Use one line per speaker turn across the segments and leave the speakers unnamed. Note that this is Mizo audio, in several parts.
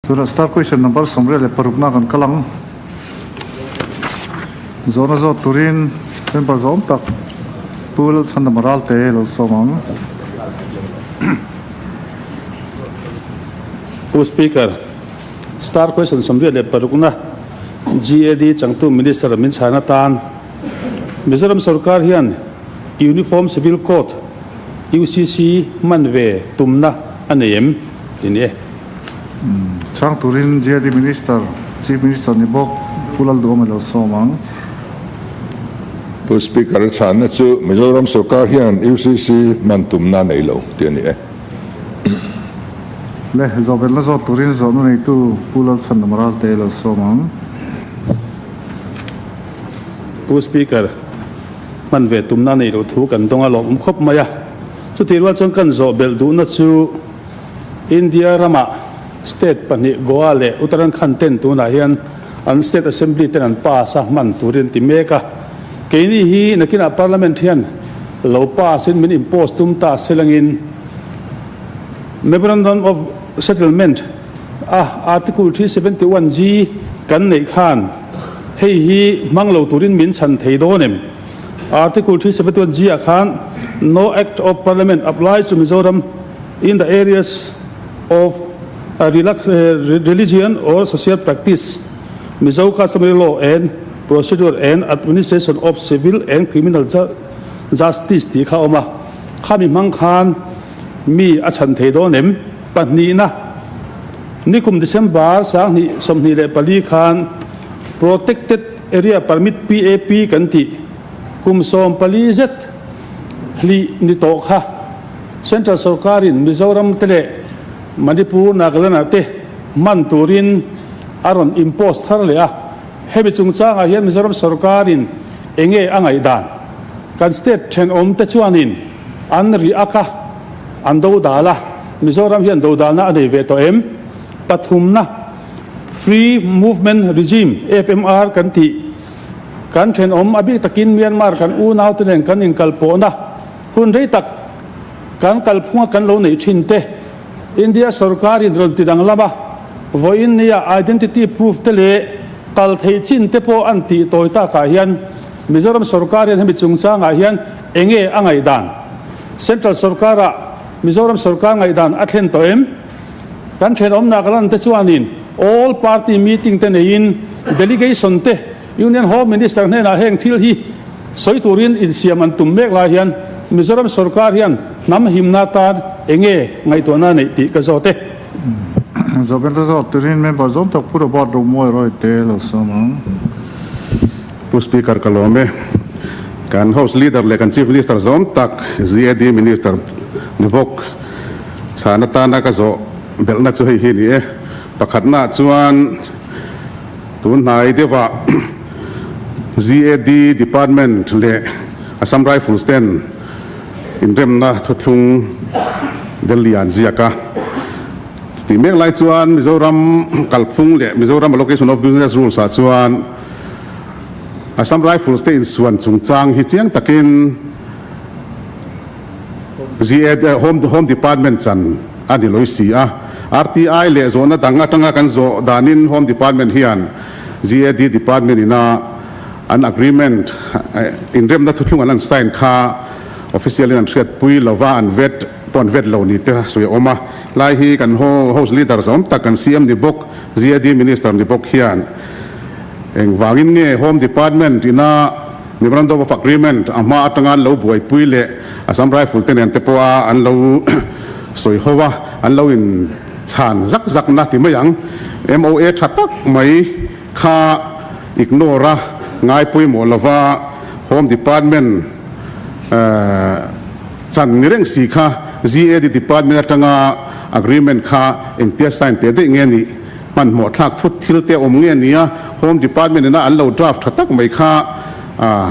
Tunah star question number 26 na kan kal ang. Zawhna zawt turin member zawm tak Pu Lalchhandama Ralte lo sawm ang.
Pu Speaker, star question 26 na GAD changtu Minister min chhan atan Mizoram sorkar hian Uniform Civil Code, UCC, hman ve tumna a nei em? Ti ni e.
Chhang turin GAD Minister, Chief Minister ni bawk Pu Lalduhawm a lo sawm ang.
Pu Speaker, a chhanna chu Mizoram sorkar hian UCC hman tumna a nei lo tih a ni e.
Le, zawhbelna zawt turin zawhna neitu Pu Lalchhandam Ralte a lo sawm ang.
Pu Speaker, hman ve tumna nei loh thu kan dawng a lawmawm khawp mai a. Chutih rual chuan kan zawh belh duhna chu India ramah state pahnih Goa leh Uttarakhand ten tunah hian an state assembly ten an pass a hman turin ti mek a. Keini hi nakinah parliament hian lo pass in min impose tum ta selangin Memorandum of Settlement a Article 371G kan neih khan hei hi hmang lo turin min chhan thei dawn em? Article 371G ah khan No Act of Parliament applies to Mizoram in the areas of religion or social practice, Mizo customary law and procedure and administration of civil and criminal justice tih kha a awm a. Khami hmang khan mi a chhan thei dawn em? Pahnihna, Nikum December 2024 khan Protected Area Permit, PAP, kan tih kum 14 zet hlih ni tawh kha Central sorkarin Mizoram te leh Manipur, Nagaland ah te hman turin a rawn impose thar leh a. Hemi chungchangah hian Mizoram sorkarin enge a ngaihdan? Kan state thenawm te chuanin an ri ak a, an dodal a, Mizoram hian dodalna a nei ve tawh em? Pathumna, Free Movement Regime, FMR, kan tih, kan thenawm a bik takin Myanmar kan unaute nen kan inkalpawhna hun rei tak kan kalphunga kan lo neih thin te, India sorkarin rawn ti danglam a, vawiin nia identity proof te leh kal theih chin te pawh an tih tawi takah hian Mizoram sorkar hian hemi chungchangah hian enge a ngaihdan? Central sorkarah Mizoram sorkar ngaihdan a thlen tawh em? Kan thenawm Nagaland te chuanin all party meeting te neiin delegation te Union Home Minister hnenah heng thil hi sawi turin insiam an tum mek lai hian Mizoram sorkar hian hnam himna tan enge ngaihtuahna neih tih ka zawt e.
Zawhbelna zawt turin member zawm tak Pu Robert Romawi Roy te lo sawm ang.
Pu Speaker ka lawm e. Kan House Leader leh kan Chief Minister zawm tak GAD Minister ni bawk chhan atana ka zawh belhna chu hei hi ni e. Pakhatnaah chuan tun hnai deuhah GAD Department leh Assam Rifles ten inremna thuthlung Delhi ah an ziak a. Tih mek lai chuan Mizoram kalphung leh Mizoram Allocation of Business Rules ah chuan Assam Rifles te insuan chungchang hi chiang takin GA Home Home Department chan a ni lawih si a. RTI leh zawhna dang atanga kan zawh danin Home Department hian GAD Department ina an agreement inremna thuthlung an an sign kha official in an hriatpui lova an vet pawh an vet lo ni te sawi a awm a. Lai hi kan House Leader zawm tak kan CM ni bawk, GAD Minister ni bawk hian engvangin nge Home Department ina Memorandum of Agreement a hma atanga an lo buaipui leh Assam Rifle te nen te pawha an lo sawi ho a, an lo in chhan zak zak na ti mai ang. MOA tha tak mai kha ignore a ngai pawimawh lova Home Department Chan ni reng si kha GAD department atanga agreement kha engtia sign teh daih nge nih? Hmanhmawh thlak thut thil te awm nge nia? Home department ina an lo draft tha tak mai kha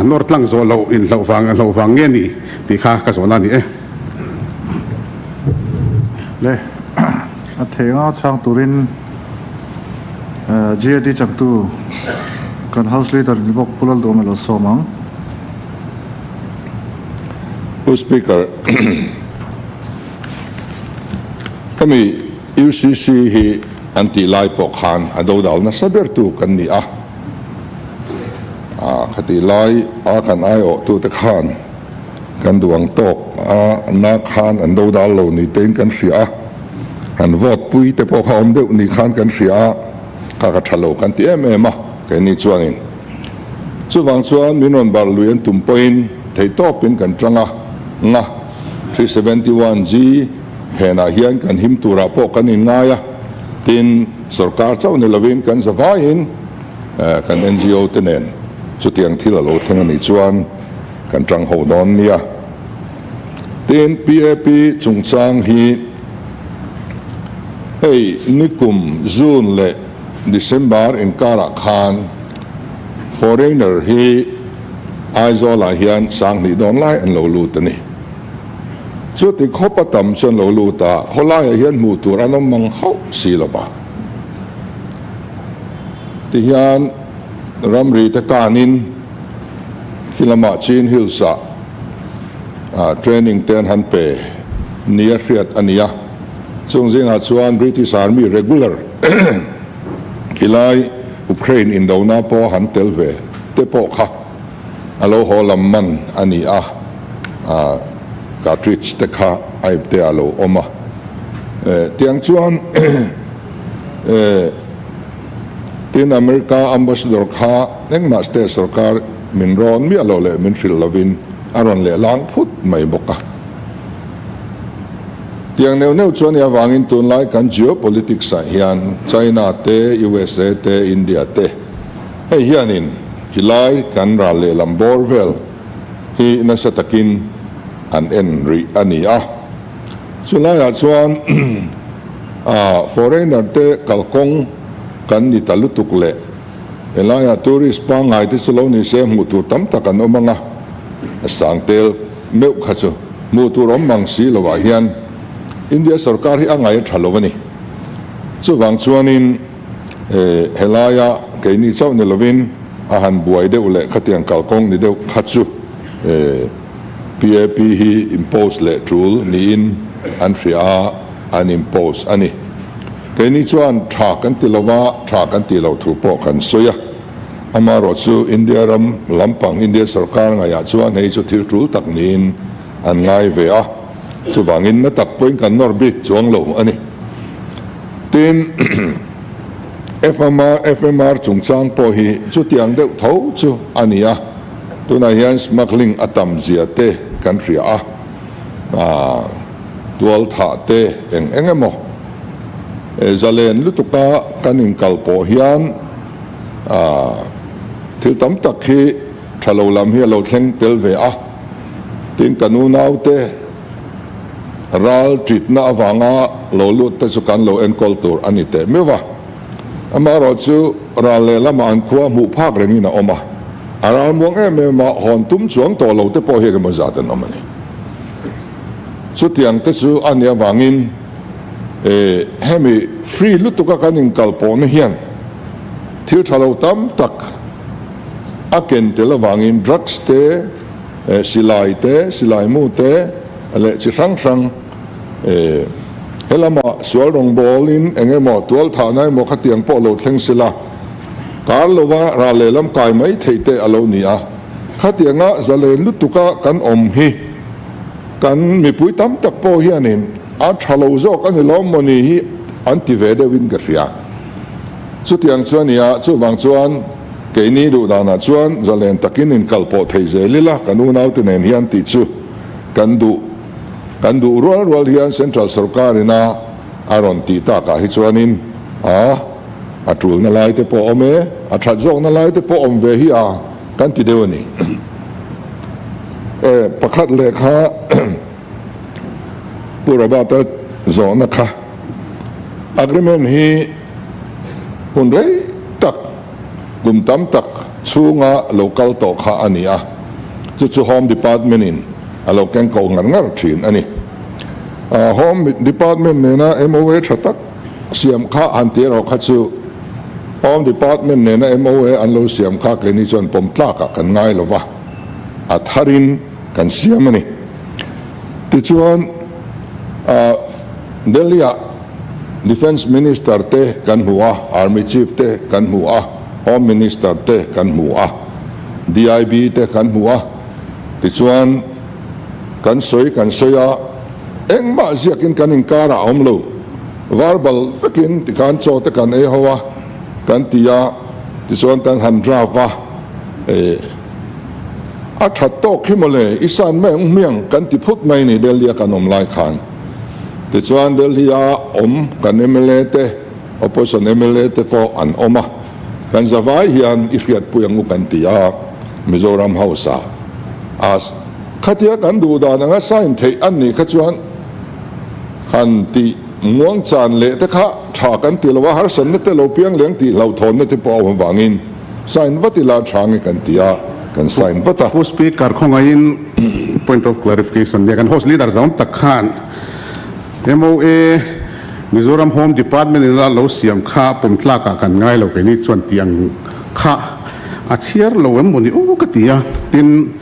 nawr tlang zawh loh in hlauh vang hlauh vang nge nih tih kha ka zawhna a ni e.
Le a thei anga chhang turin GAD changtu kan House Leader ni bawk Pu Lalduhawm a lo sawm ang.
Pu Speaker, hemi UCC hi an tih lai pawh khan a dodal nasa bertu kan ni a. Khatih lai a kan aiawhtute khan kan duh ang tawk a na khan an dodal lo ni tein kan hria a, han vote pui te pawh kha awm deuh ni khan kan hria a, kha ka tha lo kan ti em em a keini chuanin. Chuvang chuan min rawn barh lui an tum pawhin theihtawpin kan tang a, nga 371G phenah hian kan him turah pawh kan inngai a, tin sorkar chauh ni lovin kan zavaiin kan NGO te nen chutiang thil a lo thleng a nih chuan kan tang ho dawn nia. Tin PAP chungchang hi hei nikum June leh December inkarah khan foreigner hi Aizawlah hian 2000 dawn lai an lo lut a ni. Chuti khawp a tam chu an lo lut a, khawlaiah hian hmuh tur an awm mang hauh si lo va. Tihian ramri te kanin khi lamah Chin Hills-ah training te an han pe nia hriat a ni a. Chung zingah chuan British Army regular khilai Ukraine indona pawh han tel ve te pawh kha a lo haw lam man a ni a, cartridge te kha a ipte ah a lo awm a. Tiang chuan tin America Ambassador kha engmah state sorkar min rawn miah lo leh min hrilh lovin a rawn leh lang phut mai bawk a. Tiang neuh neuh chuan i avangin tunlai kan geopolitics ah hian China te, USA te, India te hei hianin hilai kan ral lehlam bawr vel hi nasa takin an en rih a ni a. Chulaiah chuan foreigner te kalkawng kan ni ta lutuk leh helaiah tourist pangngai te chu lo ni se hmuh tur tam tak an awm ang a, a sang tel meuh kha chu hmuh tur awm mang si lo ah hian India sorkar hi a ngaih a tha lo a ni. Chuvang chuanin helaia keini chauh ni lovin a han buai deuh leh khatiang kalkawng ni deuh kha chu PAP hi impose leh tul niin an hria a, an impose a ni. Keini chuan tha kan ti lo va, tha kan tih loh thu pawh kan sawi a. Amaherawhchu India ram lampang India sorkar ngaihah chuan hei chu thil tul tak niin an ngai ve a, chuvangin na tak pawhin kan nawr bik chuang lo a ni. Tin, FMR FMR chungchang pawh hi chutiang deuh tho chu a ni a, tunah hian smuggling a tam zia te kan hria a, tual thah te eng eng emaw zalen lutuka kan inkal pawh hian, Thil tam tak hi tha lo lam hi a lo thleng tel ve a, tin kan unaute ral titna avanga lo lut te chu kan lo enkawl tur a ni teh meuh a. Amaherawhchu ral lehlamah an khua hmuh phak rengin a awm a, a ral muang em em a, hawn tum chuang tawh lo te pawh hi engemaw zat an awm a ni. Chutiang te chu a nih avangin hemi free lutuka kan inkalpawhna hian thil tha lo tam tak a ken tel avangin drugs te, silai te, silai mu te leh chi hrang hrang helama sual rawngbawlin eng emaw tualthahna emaw khatiang pawh lo thleng sila kar lova ral lehlam kai mai theih te a lo ni a. Khatianga zalen lutuka kan awm hi kan mipui tam tak pawh hianin a tha lo zawk a ni lawm maw ni hi an ti ve deuhin ka hria. Chutiang chu a nia, chuvang chuan keini duh danah chuan zalen takin inkal pawh thei zel ila kan unaute nen hian tih chu kan duh. Kan duh rual rual hian Central sorkarin a a rawn tih takah hi chuanin a a tulna lai te pawh awm e, a that zawkna lai te pawh awm ve hi a kan ti deuh a ni. E, pakhat lehkha Pu Robert-a zawhna kha agreement hi hun rei tak, kum tam tak chhunga lo kal tawh kha a ni a, chu chu Home Department-in a lo keng ko ngar ngar thin a ni. Home Department nena MOA tha tak siam kha han ti erawh kha chu Home Department nena MOA an lo siam kha keini chuan pawm tlakah kan ngai lo va, a tharin kan siam a ni. Tichuan, Delhi-ah. Defence Minister te kan hmu a, Army Chief te kan hmu a, Home Minister te kan hmu a, DIB te kan hmu a, tichuan kan sawi kan sawi a, engmah ziakin kan inkarah a awm lo, verbal vekin tikhan chaw te kan ei ho a kan ti a, tichuan kan han draft a, eh a that tawk hi mawle, i san mai ang hmiang kan ti phut mai ni Delhi a kan awm lai khan. Tichuan Delhi-a awm kan mla te, Opposition mla te pawh an awm a, kan zavai hian i hriatpui ang u kan ti a, Mizoram House-ah a khatia kan duh dan anga sign theih an nih kha chuan han tih muang chan leh te kha tha kan ti lo a, harsatna te lo piang leng tih hlauhthawnna te pawh a awm avangin sign vat ila tha nge kan ti a, kan sign vat a.
Pu Speaker, khawngaihin point of clarification nia kan House Leader zawng tak khan MOA Mizoram Home Department in a lo siam kha pawm tlakah kan ngai lo keini chuan tih ang kha a chhiar lo em mawni aw ka ti a, tin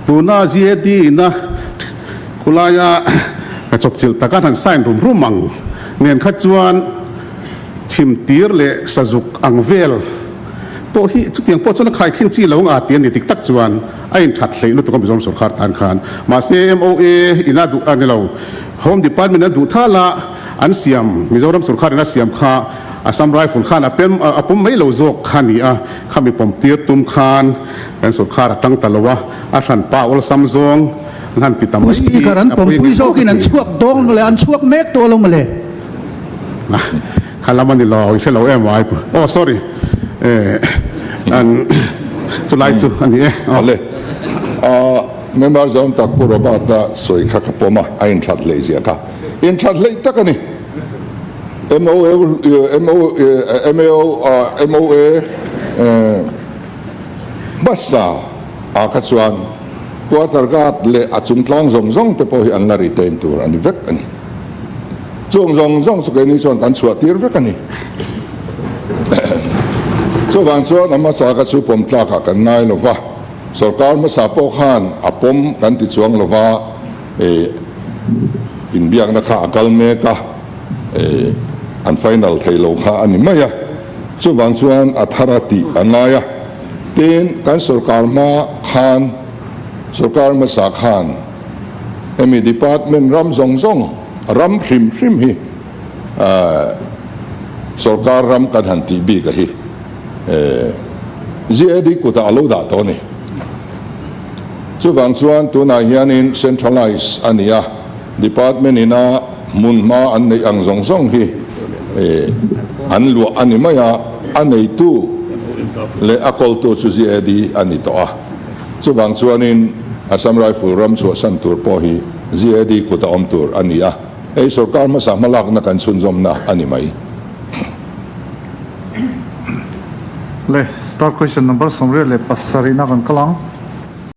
tuna GAD ina khulaia chawpchilh taka han sign rum rum ang nen kha chuan Chhimtir leh sazuk ang vel pawh hi chutiang pawh chuan a khaikhin chi lo nga ti a ni dik tak chuan a inthat hleih lutuk a Mizoram sorkar tan khan. Mahse MOA in a duh a ni lo. Home Department a duh thal a an siam Mizoram sorkar in a siam kha Assam Rifle khan a pem a pawm mai lo zawk kha ni a, khami pawm tir tum khan kan sorkar a tang ta lo a, a hran pa awlsam zawng an han ti ta
Pu
mai hi
Speaker an
a pawi
pawmpui
ngei bawk
zawkin
a
an
ti.
chhuak dawng mawle an chhuak mek tawh lo mawle.
Kha lam a ni lo, i hre lo em ai. Oh sorry, eh an chulai chu a ni e.
Awle, member zawm tak Pu Robert-a sawi kha ka pawm a, a inthat hleih zia kha. Inthat hleih tak a ni. MOA, MO, MOA hmasa ah kha chuan quarter guard leh a chungtlang zawng zawng te pawh hi an la retain tur a ni vek a ni. Chung zawng zawng chu keini chuan kan chhuah tir vek a ni. Chuvang chuan a hmasa kha chu pawm tlakah kan ngai lo va, sorkar hmasa pawh khan a pawm kan ti chuang lo va, inbiakna kha a kal mek a, an final thei lo kha a ni mai a. Chuvang chuan a thar a tih a ngai a. Tin, kan sorkar hma khan, sorkar hmasa khan, Hemi department ram zawng zawng, ram hrim hrim hi sorkar ram kan han tih bik a hi GAD kutah a lo dah tawh a ni. Chuvang chuan tunah hianin centralise a ni a, department ina hmun hma an neih ang zawng zawng hi an luah a ni mai a, a neitu leh a kawltu chu GAD a ni tawh a. Chuvang chuanin Assam Rifle ram chhuahsan tur pawh hi GAD kut a awm tur a ni a, hei sorkar hmasa hmalakna kan chhunzawmna a ni mai.
Le, star question number 27 na kan kal ang.